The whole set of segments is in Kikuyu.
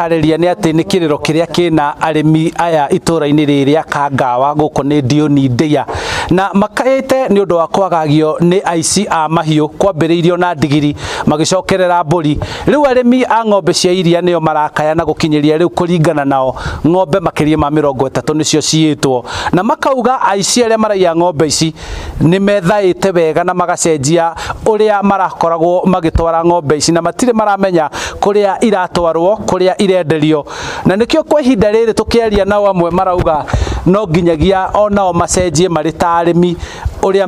Ndĩratarĩria nĩ atĩ nĩ kĩrĩro kĩrĩa kĩna arĩmi aya itũra-inĩ rĩrĩ rĩa Kangawa gũkũ nĩ Ndiũni Ndĩa na makaĩte nĩ ũndũ wa kwagagio nĩ aici a mahiũ kwambĩrĩirio na ndigiri magĩcokerera mbũri. Rĩu arĩmi a ng'ombe cia iria nĩo marakaya na gũkinyĩria rĩu kũringana nao ng'ombe makĩria ma 30 nĩcio ciĩtwo na makauga aici arĩa maraiya ng'ombe ici nĩ methaĩte wega na magacenjia ũrĩa marakoragwo magĩtwara ng'ombe ici na matirĩ maramenya kũrĩa iratwarwo kũrĩa irenderio na nĩkĩo kwa ihinda rĩrĩ tũkĩaria nao amwe marauga no nginyagia onao macenjie marĩ ta arĩmi ũrĩa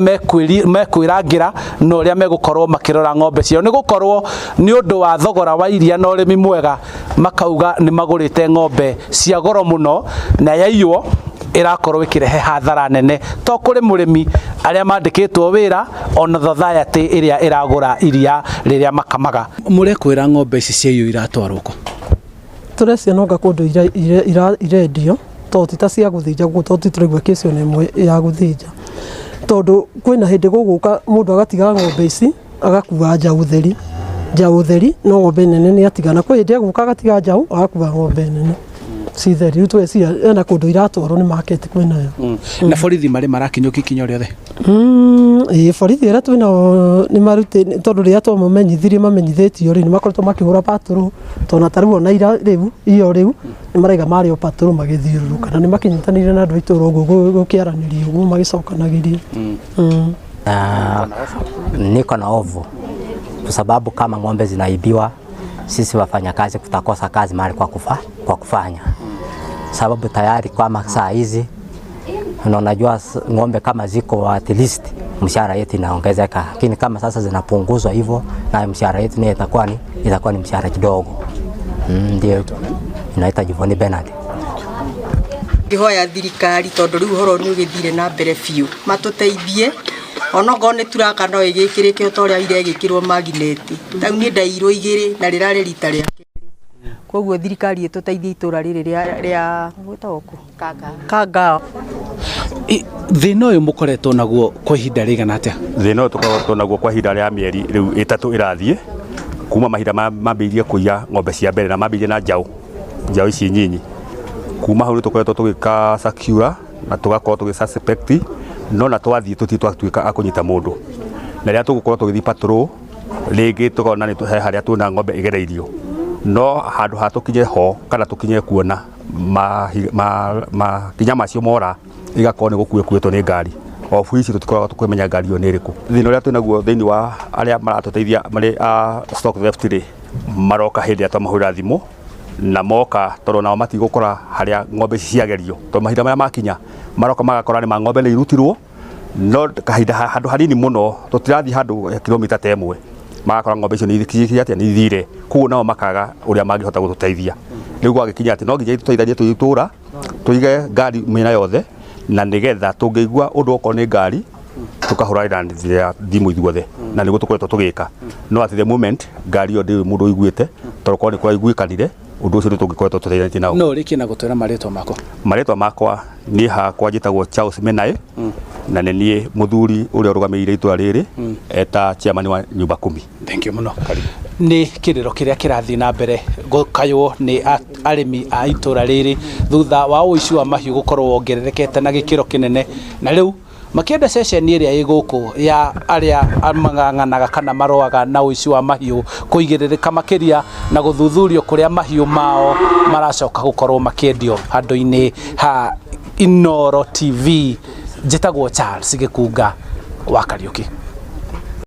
mekwĩrangĩra na ũrĩa megũkorwo makĩrora ng'ombe ciao nĩ gũkorwo nĩ ũndũ wa thogora wa iria na ũrĩmi mwega makauga nĩ magũrĩte ng'ombe cia goro mũno na yaiywo ĩrakorwo ĩkĩrehe hathara nene to kũrĩ mũrĩmi arĩa mandĩkĩtwo wĩra ona society ĩrĩa ĩragũra iria rĩrĩa makamaga. Mũrekwĩra ng'ombe ici cia irio iratwarwo kũ? Tũrecia nonga kũndũ irendio tondũ ti ta cia gũthĩnja gũkũ tondũ tũraigua kĩci ona ĩmwe ya gũthĩnja tondũ kwĩna hĩndĩ gũgũka mũndũ agatiga ng'ombe ici agakua njaũ theri njaũ theri no ng'ombe nene nĩ atigana kwĩ hĩndĩ egũka agatiga njaũ agakua ng'ombe nene ci theri rĩu tũreciria ena kũndũ iratwarwo nĩ market kwĩnayo. Na borithi marĩ marakinyũkia ikinya rĩothe? Ĩĩ borithi arĩa twĩnao nĩ marutĩ tondũ rĩrĩa twamamenyithirie mamenyithĩtio rĩ nĩ makoretwo makĩhũra patrol tondũ na ta rĩu ona ira rĩu iyo rĩu nĩ maraiga marĩ o patrol magĩthiũrũrũka na nĩ makĩnyitanĩire na andũ a itũũra ũguo gũkĩaranĩria ũguo magĩcokanagĩria. Niko na hofu kwa sababu kama ng'ombe zinaibiwa, sisi wafanyakazi tutakosa kazi mahali kwa kufanya, sababu tayari kama saa hizi na unajua ng'ombe kama ziko at least mshahara yetu inaongezeka, lakini kama sasa zinapunguzwa hivyo na mshahara yetu ni itakuwa ni mshahara kidogo. Ndio inaita Jivoni Bernard. Ngĩhoya thirikari tondũ rĩu ũhoro nĩ ũgĩthire na mbere biũ matũteithie onokorwo nĩ turaka no ĩgĩkĩrĩke o ta ũrĩa iregĩkĩrwo magineti rĩu niĩ ndairwo igĩrĩ na rĩrarĩ rita rĩa kerĩ koguo thirikari ĩtũteithie itũra rĩrĩ rĩa gwĩtagwo kũ Kangawa. Thĩna ũyũ mũkoretwo naguo kwa ihinda rĩigana atĩa? Thĩna ũyũ tũkoretwo naguo kwa ihinda rĩa mĩeri rĩu 3 ĩrathiĩ kuma mahinda mambĩrĩirie kũiya ng'ombe cia mbere na mambĩrĩirie na njaũ njaũ ici nyinyi kuma hau nĩ tũkoretwo tũgĩka secure na tũgakorwo tũgĩ suspect no na twathiĩ tũtirĩ twatuĩka a kũnyita mũndũ na rĩrĩa tũgũkorwo tũgĩthiĩ patrol rĩngĩ tũkona nĩ he harĩa tuona ng'ombe ĩgereirio no handũ ha tũkinye ho kana tũkinye kuona makinya macio mora igakorwo nĩ gũkuo ĩkuĩtwo nĩ ngari o ici tũtikoragwo tũkĩmenya ngari ĩyo nĩ ĩrĩkũ. Thĩna ũrĩa twĩnaguo thĩinĩ wa arĩa maratũteithia marĩ a stock theft rĩ maroka hĩndĩ ĩrĩa twamahũrĩra thimũ na moka tondũ nao matigũkora harĩa ng'ombe ici ciagerio tondũ mahinda marĩa makinya maroka magakora nĩ ma ng'ombe nĩ irutirwo no kahinda handũ hanini mũno tũtirathiĩ handũ kilomita ta ĩmwe magakora ng'ombe icio nĩ atĩa nĩ ithire koguo nao makaga ũrĩa mangĩhota gũtũteithia rĩu gwagĩkinya atĩ no nginya tũteithanie twĩ itũra tũige ngari mĩena yothe na nĩgetha tũngĩigua ũndũ okorwo nĩ ngari tũkahũranĩra thimũ ithuothe na nĩguo tũkoretwo tũgĩka no at the moment ngari ĩyo ndĩrĩ mũndũ ũiguĩte tondũ korwo nĩ kũraiguĩkanire ũndũ ũcio nĩ tũngĩkoretwo tũteithanĩtie nao. No ũrĩkie na gũtwĩra marĩtwa makwa. Marĩtwa makwa niĩ hakwa njĩtagwo Charles Menai na nĩ niĩ mũthuri ũrĩa ũrũgamĩrĩire itũra rĩrĩ eta chairman wa nyumba kumi. Thank you mũno. Nĩ kĩrĩro kĩrĩa kĩrathiĩ na mbere gũkaywo nĩ arĩmi a itũra rĩrĩ thutha wa ũici wa mahiũ gũkorwo wongererekete na gĩkĩro kĩnene na rĩu makĩenda ceceni ĩrĩa ĩ gũkũ ya arĩa mang'ang'anaga kana marũaga na ũici wa mahiũ kũigĩrĩrĩka makĩria na gũthuthurio kũrĩa mahiũ mao maracoka gũkorwo makĩendio handũ-inĩ ha Inooro TV. Njĩtagwo Charles Gĩkunga wa Kariũki.